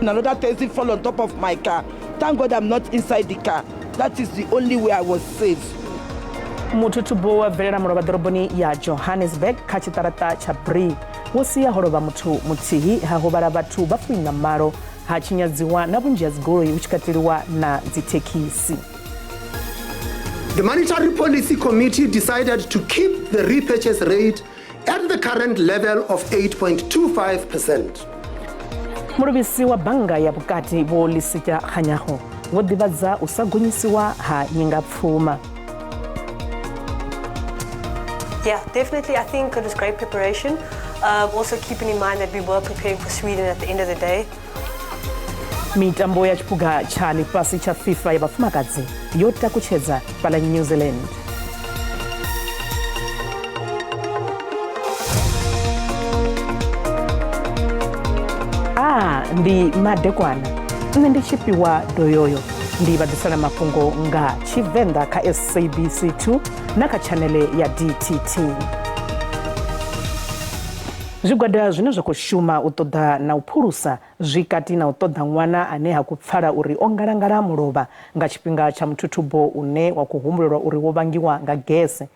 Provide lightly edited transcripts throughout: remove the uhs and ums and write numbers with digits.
Another person fall on top of my car. Thank God I'm not inside the car. That is the only way I was safe. Muthuthubo wa bvelela mulovha ḓoroboni ya Johannesburg kha tshiṱaraṱa tsha Bree wo sia ho lovha muthu muthihi, ha huvhala vhathu vha fuiṋa malo, ha tshinyadziwa na vhunzhi ha dzigoloi hu tshi kateliwa na dzithekhisi. The Monetary Policy Committee decided to keep the repurchase rate at the current level of 8.25%. Muluvhisi wa bannga ya vhukati Vho Lesetja Kganyago vho ḓivhadza u sa gonyisiwa ha nyingapfuma. Yeah, definitely. I think it was great preparation. Also keeping in mind that we were preparing for Sweden at the end of the day. Mitambo ya tshiphuga tsha ḽifhasi tsha FIFA ya vhafumakadzi yo takutshedza fhaḽa New Zealand. A ndi madekwana nṋe ndi tshifhiwa doyoyo ndi vha ḓisela mafhungo nga Tshivenḓa kha SABC 2 na kha tshanele ya DTT. Zwigwada zwine zwa khou shuma u ṱoḓa na u phulusa zwi kati na u ṱoḓa ṅwana ane ha khou pfala uri o ngalangala mulovha nga tshifhinga tsha muthuthubo une wa khou humbulelwa uri wo vhangiwa nga gese.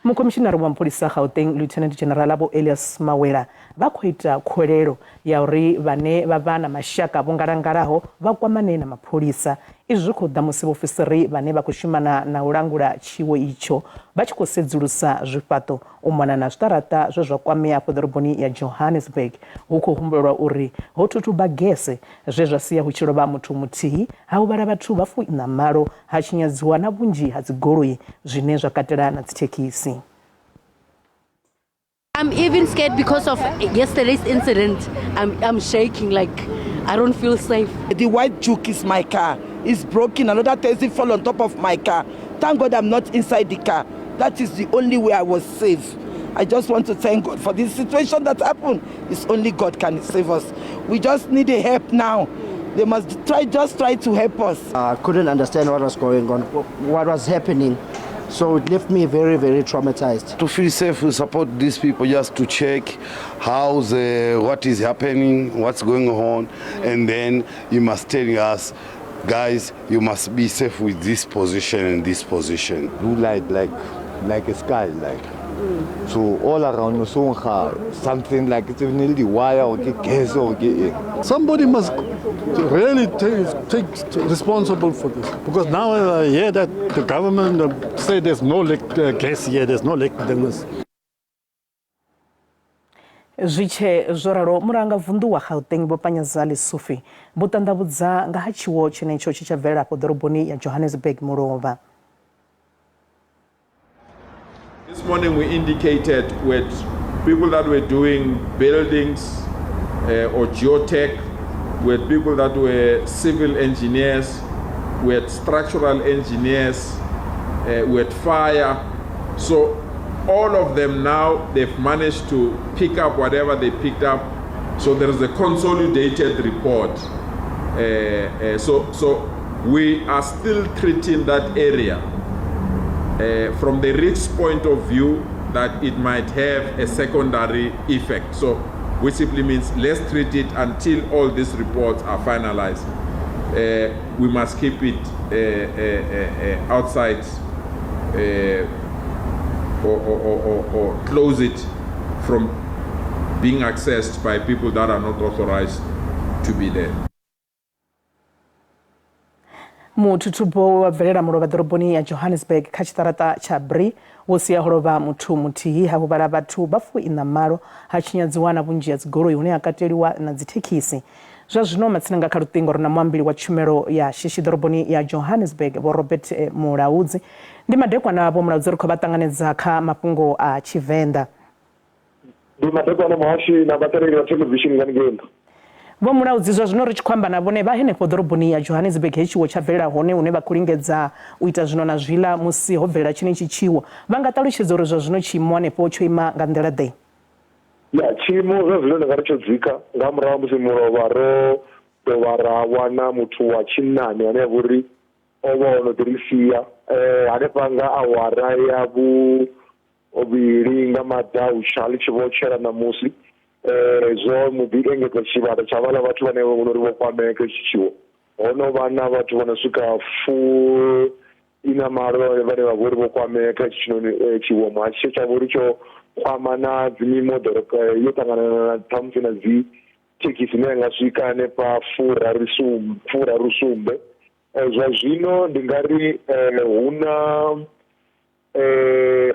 Mukhomishinari wa mapholisa Gauteng Lieutenant General Vho Elias Mawela vha khou ita khuwelelo ya uri vhane vha vha na mashaka vho ngalangalaho vha kwamane na mapholisa. Izwi zwi khou ḓa musi vhaofisiri vhane vha khou shumana na u langula tshiwo itsho vha tshi khou sedzulusa zwifhaṱo u mona na zwiṱaraṱa zwe zwa kwamea afho ḓoroboni ya Johannesburg. Hu khou humbulelwa uri ho thuthuba gese zwe zwa sia hu tshi lovha muthu muthihi, ha huvhala vhathu vha fuiṋa malo, ha tshinyadziwa na vhunzhi ha dzigoloi zwine zwa katela na dzithekhisi. I'm even scared because of yesterday's incident. I'm shaking, like I don't feel safe. The white juke is my car. It's broken. Another person fall on top of my car. Thank God I'm not inside the car. That is the only way I was safe. I just want to thank God for this situation that happened. It's only God can save us. We just need a help now. They must just try to help us. I couldn't understand what was going on, what was happening. So it left me very, very traumatized. To feel safe, we support these people just to check what is happening, what's going on, and then you must tell us, guys, you must be safe with this position and this position. Blue light, like a sky, like. So all around, so something like it's nearly the wire or gas or gas. Somebody must really take responsible for this, because now I hear that the government say there's no gas here, there's no leak. Zwi tshe zwo ralo, mulanga vunḓu wa Gauteng Vho Panyaza Lesufi vho ṱanḓavhudza nga ha tshiwo tshenetsho tshi tsha bvelela afho ḓoroboni ya Johannesburg mulovha. This morning we indicated with people that were doing buildings or geotech, with people that were civil engineers, we had structural engineers, we had fire. So all of them now, they've managed to pick up whatever they picked up. So there is a consolidated report. So we are still treating that area from the risk point of view that it might have a secondary effect. So which simply means let's treat it until all these reports are finalized. We must keep it outside or close it from being accessed by people that are not authorized to be there. Muthuthubo wa bvelela mulovha ḓoroboni ya Johannesburg kha tshiṱaraṱa tsha Bree wo sia ho lovha muthu muthihi, ha huvhala vhathu vha fuiṋa malo, ha tshinyadziwa na vhunzhi ha dzigoloi hune ha kateliwa na dzithekhisi. Zwa zwino matsina nga kha luṱingo ri na muambeli wa tshumelo ya shishi ḓoroboni ya Johannesburg Vho Robert Mulaudzi. Ndi madekwana Vho Mulaudzi, ri khou vha ṱanganedza kha mafhungo a Tshivenḓa. Ndi madekwana muhashi na vhaṱaleli vha thelevishini nga ngeno. Vho Mulaudzi, zwa zwino ri tshi khou amba na vhone vha henefho ḓoroboni ya Johannesburg he tshiwo tsha bvelela hone, hune vha khou lingedza u ita zwino na zwiḽa musi ho bvelela tshenetshi tshiwo. Vha nga ṱalutshedza uri zwa zwino tshiimo hanefho tsho ima nga nḓila ḓe? Ya, tshiimo zwa zwino ndi nga ri tsho dzika nga murahu ha musi mulovha ro dovha ra wana muthu wa tshinnani ane a vha uri o vha o no ḓi ri sia hanefha nga awara ya vhuvhili nga maḓautsha ḽi tshi vho tshela ṋamusi. Zwo mbo ḓi engedza tshivhalo tsha vhaḽa vhathu vhane vha vhona uri vho kwamea kha hetshi tshiwo. Ho no vha na vhathu vho no swika fu ina malo vhane vha vha uri vho kwamea kha hetshinoni tshiwo. Muhasho tshe tsha vha uri tsho kwama na dzi mimoḓoro yo ṱangana na ṱhamusi na dzi thekhisi ine ya nga swika hanefha furaru sumbe furaru sumbe. Zwa zwino ndi nga ri hu na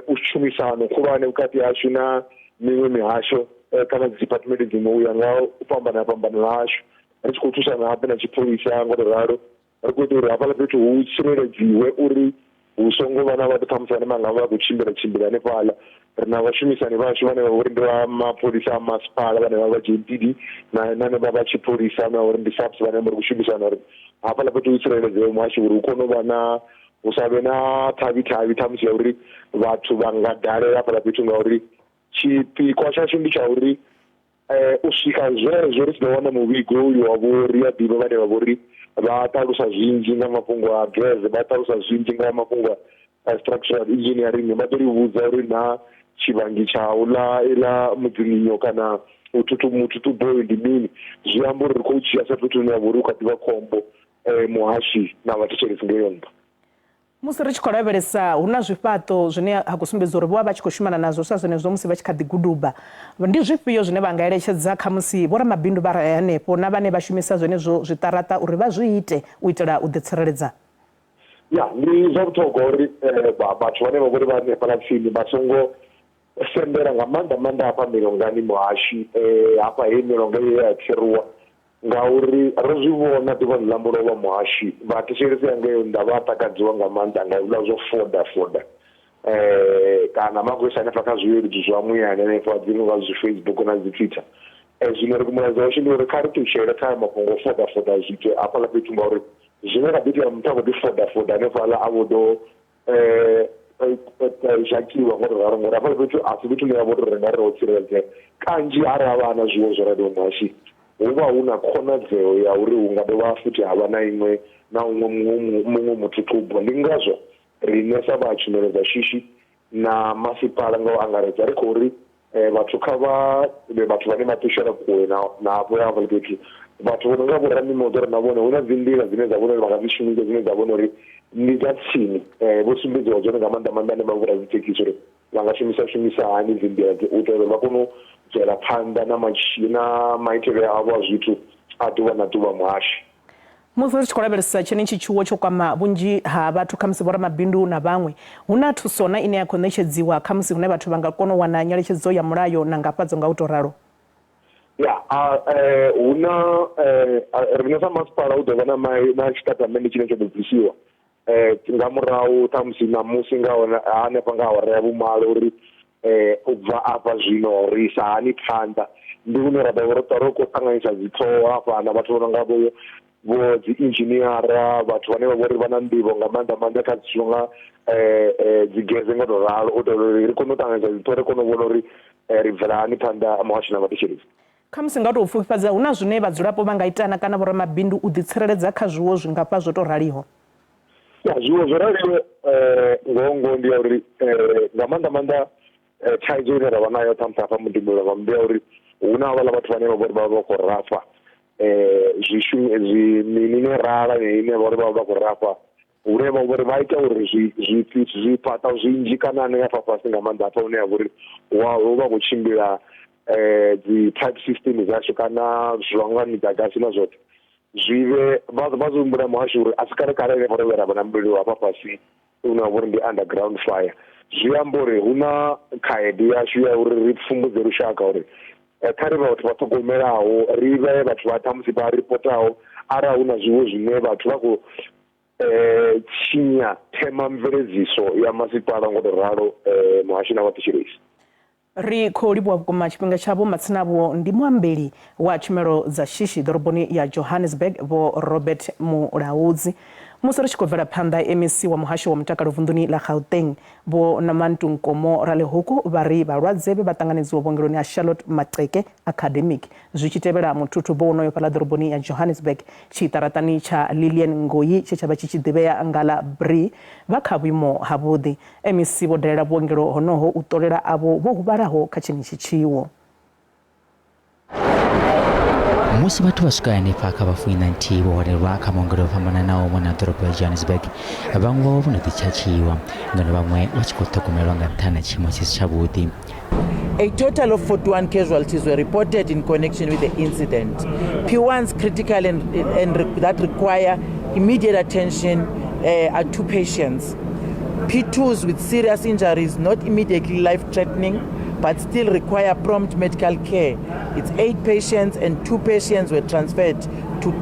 u tshumisano khulwane vhukati hashu na miṅwe mihasho kana dzi department dziṅwe u ya nga u fhambana fhambana hashu ri tshi khou thusana habe na tshipholisa ngo to ralo ri khou ita uri hafhaḽa fhethu hu tsireledziwe uri hu songo vha na vhathu ṱhamusi vhane vha nga vha khou tshimbila tshimbila hanefhaḽa. Ri na vhashumisani vhashu vhane vha vha uri ndi vha mapholisa a masipala vhane vha vha J_P_D na na vha vha tshipholisa vhane vha uri ndi SAPS vhane vha ri khou shumisana uri hafhaḽa fhethu hu tsireledzee muhasho uri hu kone u vha na hu sa vhe na ṱhavhi ṱhavhi ṱhamusi ya uri vhathu vha nga dalela hafhaḽa fhethu ngauri tshipikwa tshashu ndi tsha uri u swika zwezwo ri tshi ḓo wana muvhigo uyu wa vho ri a ḓivha vhane vha vhori vha ṱalusa zwinzhi nga mafhungo a gas vha ṱalusa zwinzhi nga mafhungo a structural engineering vha ḓo ri vhudza uri na tshivhangi tsha uḽa iḽa mudzinginyo kana u thuthu muthuthubo uyu ndi mini. Zwi amba uri ri khou dzhia sa fhethu hune ha vha uri hu kha ḓivha khombo muhashi na vhathetshelesi ngeyo nnḓa. Musi ri tshi khou lavhelesa, hu na zwifhaṱo zwine ha khou sumbedza uri vho vha vha tshi khou shumana nazwo sa zwenezwo musi vha tshi kha ḓi guduba. Ndi zwifhio zwine vha nga eletshedza khamusi vhoramabindu vha re hanefho na vhane vha shumisa zwenezwo zwiṱaraṱa uri vha zwi ite u itela u ḓitsireledza? Ya, ndi zwa vhuṱhogwa uri vhathu vhane vha vha uri vha hanefhaḽa tsini vha songo sendela nga maanḓa maanḓa hafha milongani muhashi hafha he milonga ye ya kheruwa Ngauri ro zwi vhona ḓuvhani ḽa mulovha muhashi, vhathetshelesi hangei nnḓa vha a takadziwa nga maanḓa nga hezwiḽa zwo foda foda kana vha khou isa hanefha kha zwileludzi zwa muyani hanefha dzi no nga dzi Facebook na dzi Twitter. Zwino ri mulaedza washu ndi uri kha ri ṱutshele kha mafhungo o foda foda zwithu hafhaḽa fhethu ngauri zwine ra ḓi itea muthu a khou ḓi foda foda hanefhaḽa a vho ḓo zhakiwa ngo to ralo ngori hafhaḽa fhethu a si fhethu hune ha vha uri ri nga ri ho tsireledzea. Kanzhi arali ha vha na zwiwo zwo raliho muhashi hu vha hu na khonadzeo ya uri hu nga dovha futhi ha vha na iṅwe na uṅwe muṅwe muṅwe muthuthubo. Ndi ngazwo riṋe sa vha tshumelo dza shishi na masipala nga u angaredza ri khou ri Vhathu kha vha vhe vhathu vhane vha ṱutshela kule na na hafho hafhaḽa fhethu. Vhathu vho no nga vho ramimoḓoro na vhone hu na dzi nḓila dzine dza vhona uri vha nga dzi shumisa dzine dza vhona uri ndi dza tsini vho sumbedziwa dzone nga maanḓa maanḓa hanevha vho radzithekhisi uri vha nga shumisa shumisa hani dzi nḓila u itela uri vha kone u bvela phanḓa na na maitele avho a zwithu a ḓuvha na ḓuvha muhashi. Musi ri tshi khou lavhelesa tshenetshi tshiwo tsho kwama vhunzhi ha vhathu, khamusi vhoramabindu na vhaṅwe, hu na thuso na ine ya khou ṋetshedziwa khamusi hune vhathu vha nga kona u wana nyeletshedzo ya mulayo na ngafhadzo nga u tou ralo? Ya, hu na riṋe sa masipala hu ḓo vha na na tshitatamennde tshine tsha ḓo bvisiwa nga murahu ṱhamusi ṋamusi nga hanefha nga awara ya vhumalo uri U bva afha zwino ri isa hani phanḓa ndi hune ra ḓo vha ro ṱwa ro khou ṱanganyisa dzi ṱhoho hafha na vhathu vho no nga vho vho dzi inzhiniara vhathu vhane vha vhori vha na nḓivho nga maanḓa maanḓa kha zwithu nga dzi gese nga to ralo u itela uri ri kone u ṱanganyisa dzi ṱhoho ri kone u vhona uri ri bvela hani phanḓa muhasho na vhathetshelesi. Khamusi nga u tou pfufhifhadza, hu na zwine vhadzulapo vha nga itana kana vhoramabindu u ḓitsireledza kha zwiwo zwingafha zwo tou raliho? Ya, zwiwo zwo raliho ngoho ngoho ndi ya uri nga maanḓa maanḓa thaidzo ine ra vha nayo ṱhamusi hafha muḓini wa ndi ya uri hu na havhaḽa vhathu vhane vha vha uri vha vha vha khou rafha zwishumi zwi minerala ine vha uri vha vha vha khou rafha hune vha vhori vha ita uri zwi zwi zwifhaṱa zwinzhi kana hanefha fhasi nga maanḓa hafha hune ha vha uri wa hu vha khou tshimbila dzi pipe system dzashu kana zwa nga miḓagasi na zwoṱhe zwi vhe vha vha zwi humbula muhasho uri a si kale kale henefho ro vhuya ra vha na mulilo hafha fhasi une wa vha uri ndi underground fire. Zwi amba uri hu na khaedu yashu ya uri ri pfumbudze lushaka uri kha ri vhe vhathu vha ṱhogomelaho, ri vhe vhathu vha ṱhamusi vha ripotaho arali hu na zwiwo zwine vhathu vha khou tshinya themamveledziso ya masipala ngo to ralo muhasho na vhathetshelesi. Ri khou livhuwa vhukuma tshifhinga tshavho. Matsina avho ndi muambeli wa tshumelo dza shishi ḓoroboni ya Johannesburg Vho Robert Mulaudzi. Musi ri tshi khou bvela phanḓa, MEC wa muhasho wa mutakalo vunḓuni ḽa Gauteng Vho Nomantu Nkomo Ralehoko vha ri vhalwadze vhe vha ṱanganedziwa vhuongeloni ha Charlotte Maxeke Academic zwi tshi tevhela muthuthubo wonoyo fhaḽa ḓoroboni ya Johannesburg tshiṱaraṱani tsha Lilian Ngoyi tshe tsha vha tshi tshi ḓivhea nga ḽa Bree vha kha vhuimo havhuḓi. MEC vho dalela vhuongelo honoho u ṱolela avho vho huvhalaho kha tshenetshi tshiwo. Musi vhathu vha swika henefha kha vha 41 vho hwalelwa kha maongelo o fhambananaho mona ḓorobo ya Johannesburg, vhaṅwe vhavho vho no ḓi tshatshiwa ngeno vhaṅwe vha tshi khou ṱhogomelwa nga nṱhani ha tshiimo tshi si tshavhuḓi. A total of 41 casualties were reported in connection with the incident. P1s critical and that require immediate attention are 2 patients. P2s with serious injuries, not immediately life-threatening, but still require prompt medical care. It's 8 patients, and 2 patients were transferred to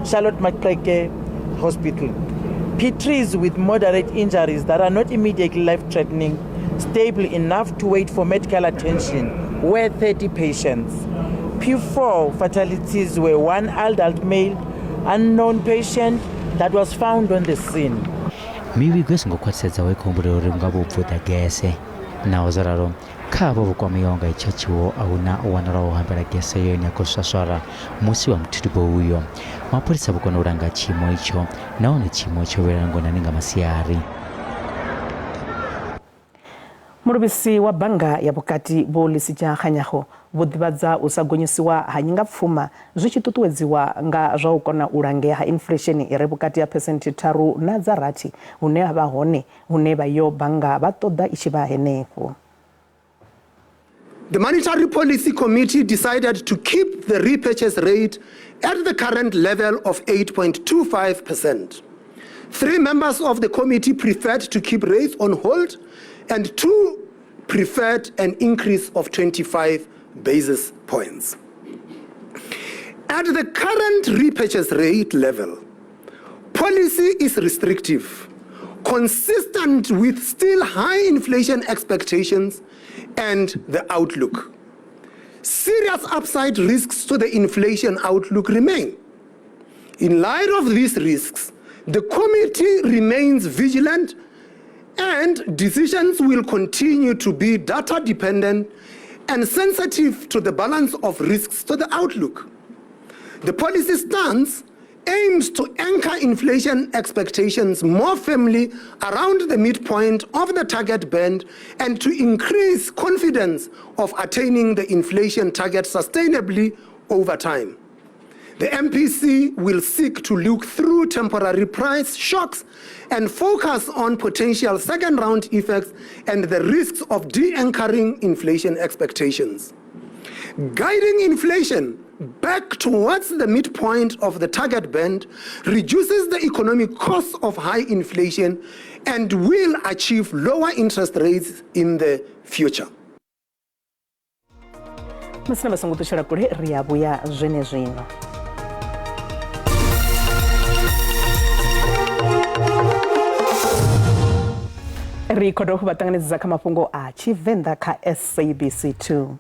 Charlotte Maxeke Hospital. P3s with moderate injuries that are not immediately life-threatening, stable enough to wait for medical attention, were 30 patients. P4 fatalities were 1 adult male, unknown patient that was found on the scene. Mivhigo i songo khwaṱhisedzaho i khou humbulela uri nga vho bvuḓa gese. Naho zwo ralo, kha avho vho kwameaho nga itsho tshiwo a hu na o wanalaho o hambela gese iyo ine ya khou swaswara musi wa muthuthubo uyo. Mapholisa vho kona u langa tshiimo itsho nahone tshiimo tsho vhuyelela ngonani nga masiari. Muluvhisi wa bannga ya vhukati Vho Lesetja Kganyago vho ḓivhadza u sa gonyisiwa ha nyingapfuma zwi tshi ṱuṱuwedziwa nga zwa u kona u langea ha inflesheni i re vhukati ha phesenthe 3 na dza 6 hune ha vha hone hune vha iyo bannga vha ṱoḓa i tshi vha henefho. The Monetary Policy Committee decided to keep the repurchase rate at the current level of 8.25%. 3 members of the committee preferred to keep rates on hold and 2 preferred an increase of 25 basis points. At the current repurchase rate level, policy is restrictive, consistent with still high inflation expectations and the outlook. Serious upside risks to the inflation outlook remain. In light of these risks, the committee remains vigilant and decisions will continue to be data dependent and sensitive to the balance of risks to the outlook. The policy stance aims to anchor inflation expectations more firmly around the midpoint of the target band and to increase confidence of attaining the inflation target sustainably over time. The MPC will seek to look through temporary price shocks and focus on potential second-round effects and the risks of de-anchoring inflation expectations. Guiding inflation back towards the midpoint of the target band reduces the economic cost of high inflation and will achieve lower interest rates in the future. Masina vha songo ṱutshela kule, ri a vhuya zwenezwino. Ri khou dovha vha ṱanganedza kha mafhungo a Tshivenḓa kha SABC 2.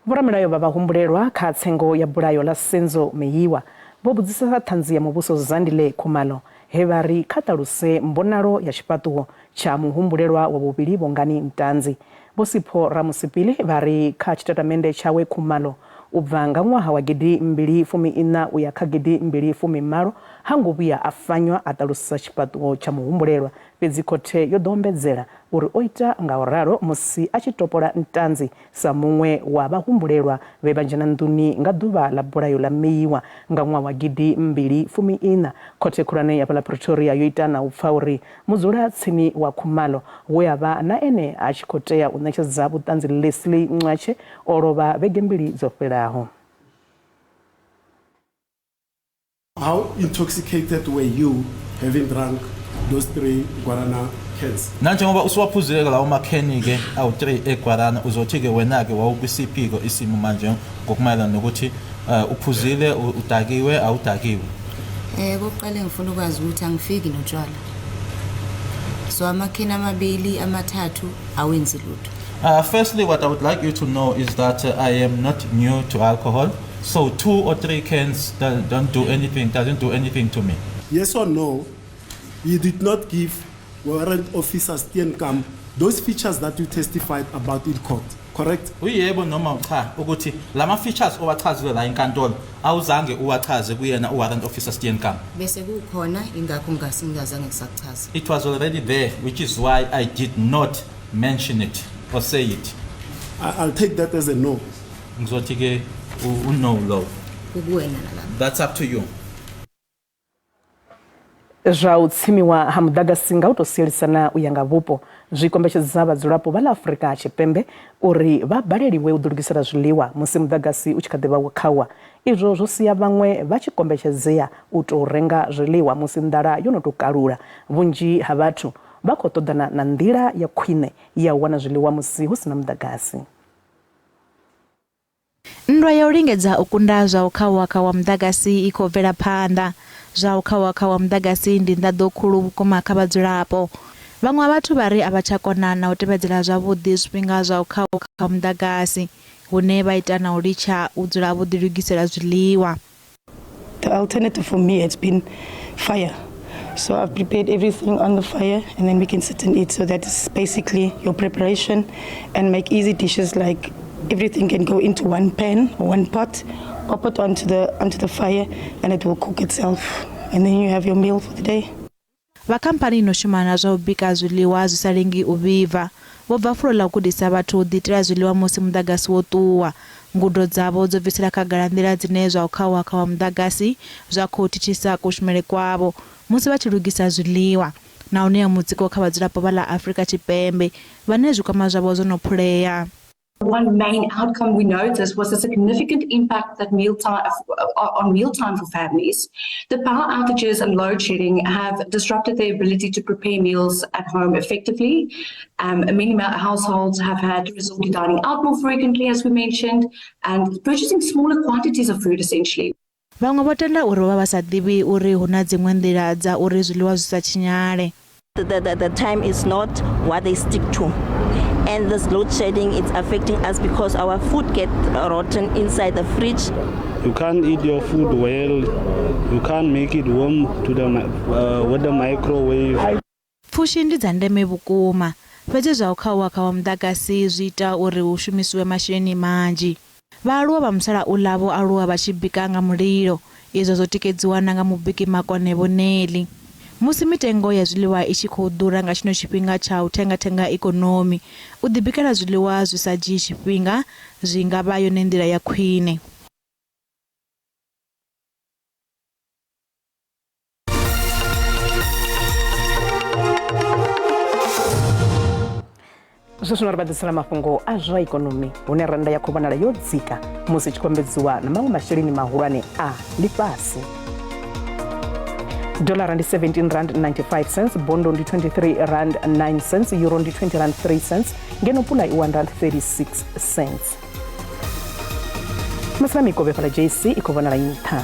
Vhoramilayo vha vhahumbulelwa kha tsengo ya bulayo ḽa Senzo Meyiwa vho vhudzisa ṱhanzi ya muvhuso Zandile Khumalo he vha ri kha ṱaluse mbonalo ya tshifhaṱuwo tsha muhumbulelwa wa vhuvhili Bongani Ntanzi. Vho Sipho Ramusipili vha ri kha tshitatamennde tshawe Khumalo u bva nga ṅwaha wa 2014 u ya kha 2018 ha ngo vhuya a fanywa a ṱalusa tshifhaṱuwo tsha muhumbulelwa, fhedzi khothe yo ḓo ombedzela uri o ita nga u ralo musi a tshi topola Ntanzi sa muṅwe wa vhahumbulelwa vhe vha dzhena nḓuni nga ḓuvha ḽa bulayo ḽa Meyiwa nga ṅwaha wa 2014. Khothe khulwane ya fhaḽa Pretoria yo ita na u pfa uri mudzulatsini wa Khumalo we a vha na ene a tshi khou tea u ṋetshedza vhuṱanzi Leslie Nqatshe o lovha vhege mbili dzo fhelaho. How intoxicated were you having drunk those 3 guarana cans? Nanjengoba usuwaphuzile lawo makheni-ke awu-3 egwarana, uzothi-ke wena-ke wawukwisiphi-ke isimo manje ngokumayelana nokuthi uphuzile, udakiwe, awudakiwe? Kokuqala ngifuna ukwazi ukuthi angifiki notshwala. So amakheni amabili, amathathu awenzi lutho. Firstly, what I would like you to know is that I am not new to alcohol. So 2 or 3 cans don't do anything, doesn't do anything to me. Yes or no, you did not give Warrant Officer Steenkamp those features that you testified about in court, correct? Uyebo noma cha, ukuthi lama features owachazile la enkantolo awuzange uwachaze kuyena uWarrant Officer Steenkamp. Bese kukhona ingakho ngasingazange ngisakuchaza. It was already there, which is why I did not mention it or say it. I'll take that as a no. Ngizothi ke u-no lowo. Kukuwena nalapho. That's up to you. Zwa u tsimiwa ha muḓagasi nga u tou sielisana u ya nga vhupo zwi kombetshedza vhadzulapo vha ḽa Afrika Tshipembe uri vha baleliwe u ḓilugisela zwiḽiwa musi muḓagasi u tshi kha ḓi vha wo khauwa. Izwo zwo sia vhaṅwe vha tshi kombetshedzea u tou renga zwiḽiwa musi nḓala yo no tou kalula. Vhunzhi ha vhathu vha khou ṱoḓana na nḓila ya khwine ya u wana zwiḽiwa musi hu si na muḓagasi. Nndwa ya u lingedza u kunda zwa u khauwa-khauwa muḓagasi i khou bvela phanḓa. Zwa u khauwa-khauwa muḓagasi ndi nḓaḓo khulu vhukuma kha vhadzulapo. Vhaṅwe vha vhathu vha ri a vha tsha kona na u tevhedzela zwavhuḓi zwifhinga zwa u khauwa-khauwa muḓagasi, hune vha ita na u litsha u dzula vho ḓilugisela zwiḽiwa. The alternative for me has been fire. So I've prepared everything on the fire and then we can sit and eat. So that is basically your preparation, and make easy dishes like everything can go into one pan or one pot, pop it onto the fire and it will cook itself. And then you have your meal for the day. Vha khamphani ino shuma na zwa u bika zwiḽiwa zwi sa lengi u vhibva vho bva fulo ḽa u gudisa vhathu u ḓiitela zwiḽiwa musi muḓagasi wo ṱuwa. Ngudo dzavho dzo bvisela khagala nḓila dzine zwa u khauwa-khauwa muḓagasi zwa khou thithisa kushumele kwavho musi vha tshi lugisa zwiḽiwa, na u ṋea mutsiko kha vhadzulapo vha ḽa Afrika Tshipembe vhane zwikwama zwavho zwo no phulea. One main outcome we noticed was a significant impact that meal time, on mealtime for families. The power outages and load shedding have disrupted their ability to prepare meals at home effectively. Many households have had to resort to dining out more frequently, as we mentioned, and purchasing smaller quantities of food, essentially. Vhaṅwe vho tenda uri vho vha vha sa ḓivhi uri hu na dziṅwe nḓila dza uri zwiḽiwa zwi sa tshinyale. The time is not what they stick to. And this load shedding is affecting us because our food gets rotten inside the fridge. You can't eat your food well. You can't make it warm with the microwave. Pfushi ndi dza ndeme vhukuma, fhedzi zwa u khauwa-khauwa muḓagasi zwi ita uri hu shumisiwe masheleni manzhi. Vhaaluwa vha musalauḽa vho aluwa vha tshi bika nga mulilo, izwo zwo tikedziwa na nga mubiki makone Vho Nelly. Musi mitengo ya zwiḽiwa i tshi khou ḓura nga tshino tshifhinga tsha u thengathenga ikonomi, u ḓibikela zwiḽiwa zwi sa dzhii tshifhinga zwi nga vha yone nḓila ya khwine. Zwe zwino ri vha ḓisela mafhungo a zwa ikonomi, hune rannda ya khou vhonala yo dzika musi tshi khou vhambedziwa na maṅwe masheleni mahulwane a ḽifhasi. Dollara ndi 17 rand 95 cents, bondo ndi 23 rand 9 cents, euro ndi 20 rand 3 cents, ngeno pula i 1 rand 36 cents. Masela mikovhe fhala JC i khou vhonala nṱha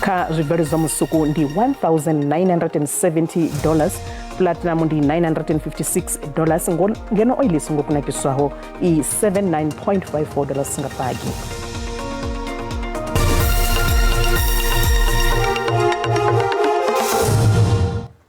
kha zwibveledzwa musuku ndi 1970 dollars, platinum ndi 956 dollars, ngeno oil i songo kunakiswaho i 79.54 dollars nga fagi.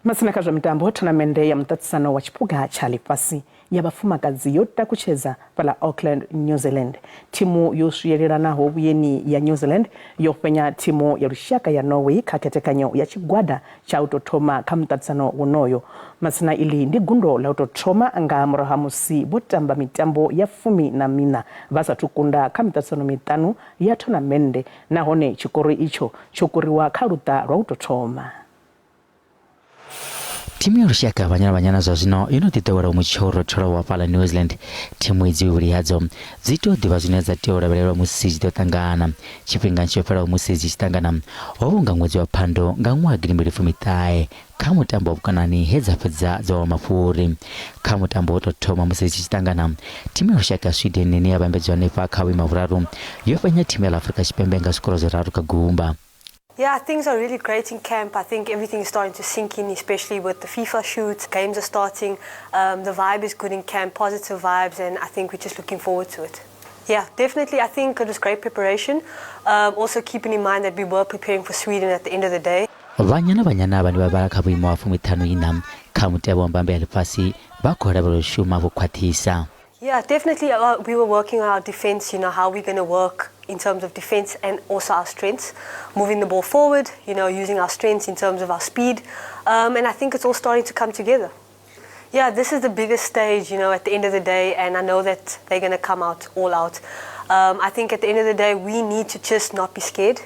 Masina kha zwa mitambo, thonamennde ya muṱaṱisano wa tshiphuga tsha ḽifhasi ya vhafumakadzi yo takutshedza fhaḽa Auckland, New Zealand. Thimu yo swielelanaho vhuyeni ya New Zealand yo fhenya thimu ya lushaka ya Norway kha khethekanyo ya tshigwada tsha u tou thoma kha muṱaṱisano wonoyo. Masina iḽi ndi gundo ḽa u tou thoma nga murahu ha musi vho tamba mitambo ya 14 vha sathu kunda kha miṱaṱisano miṱanu ya thonamennde, nahone tshikoro itsho tsho kuriwa kha luṱa lwa u tou thoma. Thimu ya lushaka Banyana Banyana zwa zwino yo no ḓi ḓowela mutsho u rotholaho wa fhaḽa New Zealand. Thimu idzi vhuvhili hadzo dzi tea u ḓivha zwine dza tea u lavhelelwa musi dzi ḓo ṱangana. Tshifhingani tsho fhelaho musi dzi tshi ṱangana ho vha nga ṅwedzi wa Phando nga ṅwaha 2019 kha mutambo wa vhukonani he dza fhedza dzo wa mafhuri. Kha mutambo wo tou thoma musi dzi tshi ṱangana, thimu ya lushaka ya Sweden ine ya vhambedzwa hanefha kha vhuimo ha vhuraru yo fhenya thimu ya ḽa Afrika Tshipembe nga zwikoro zwiraru kha gumba. Yeah, things are really great in camp. I think everything is starting to sink in, especially with the FIFA shoots. Games are starting. The vibe is good in camp, positive vibes, and I think we're just looking forward to it. Yeah, definitely. I think it was great preparation. Also keeping in mind that we were preparing for Sweden at the end of the day. Banyana Banyana vhane vha vhala kha vhuimo ha 54 kha mutevhe wa mbambe ya ḽifhasi vha khou lavhelela u shuma vho khwaṱhisa. Yeah, definitely. We were working on our defense, how we're going to work in terms of defense and also our strengths, moving the ball forward, using our strengths in terms of our speed. And I think it's all starting to come together. Yeah, this is the biggest stage, at the end of the day, and I know that they're going to come out all out. I think at the end of the day, we need to just not be scared.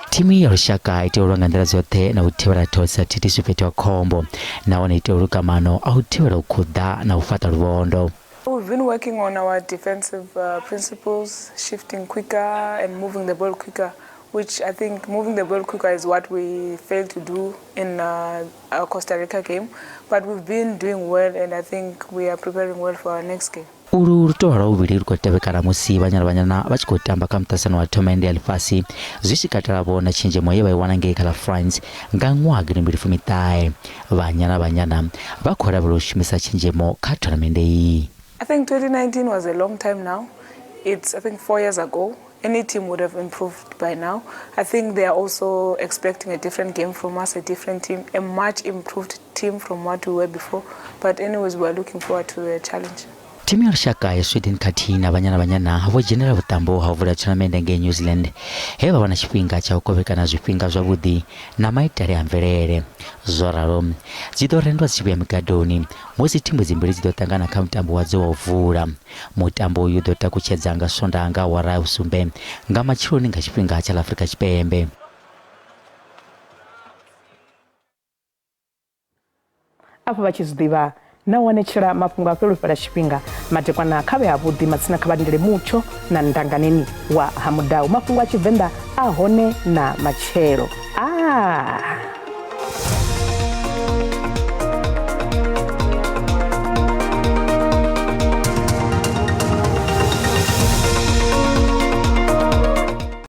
Thimu ya lushaka i tea u lwa nga nḓila dzoṱhe na u thivhela thodisa thithiswi fhethu ha khombo nahone i tea u luka maano a u thivhela u khuḓa na u fhaṱa luvhondo. We've been working on our defensive principles, shifting quicker and moving the ball quicker, which I think moving the ball quicker is what we failed to do in our Costa Rica game. But we've been doing well, and I think we are preparing well for our next game. Ulu lu tou vha lwa vhuvhili lu khou tevhekana musi Banyana Banyana vha tshi khou tamba kha muṱaṱisano wa thomende ya ḽifhasi zwi tshi katela vho na tshenzhemo ye vha i wana ngei kha ḽa France nga ṅwaha 2010. Banyana Banyana vha khou lavhelela u shumisa tshenzhemo kha thonamennde iyi. I think 2019 was a long time now. It's, I think, 4 years ago. Any team would have improved by now. I think they are also expecting a different game from us, a different team, a much improved team from what we were before. But anyways, we are looking forward to the challenge. Thimu ya lushaka ya Sweden khathihi na Banyana Banyana vho dzhenela vhuṱambo ha u vula thonamennde ngei New Zealand he vha vha na tshifhinga tsha u kovhekana zwifhinga zwavhuḓi na maitele a mvelele. Zwo ralo, dzi ḓo rendwa dzi tshi vhuya migadoni musi thimu dzimbili dzi ḓo ṱangana kha mutambo wadzo wa u vula. Mutambo uyu u ḓo takutshedza nga Swondaha nga awara ya vhusumbe nga matsheloni nga tshifhinga tsha ḽa Afrika Tshipembe. Afho vha tshi zwi ḓivha na u anetshela mafhungo a fhelo fhela tshifhinga madekwana kha vhe havhuḓi matsina kha vha lindele mutsho na ndanganeni wa ha mudau. Mafhungo a Tshivenḓa a hone na matshelo. Ah!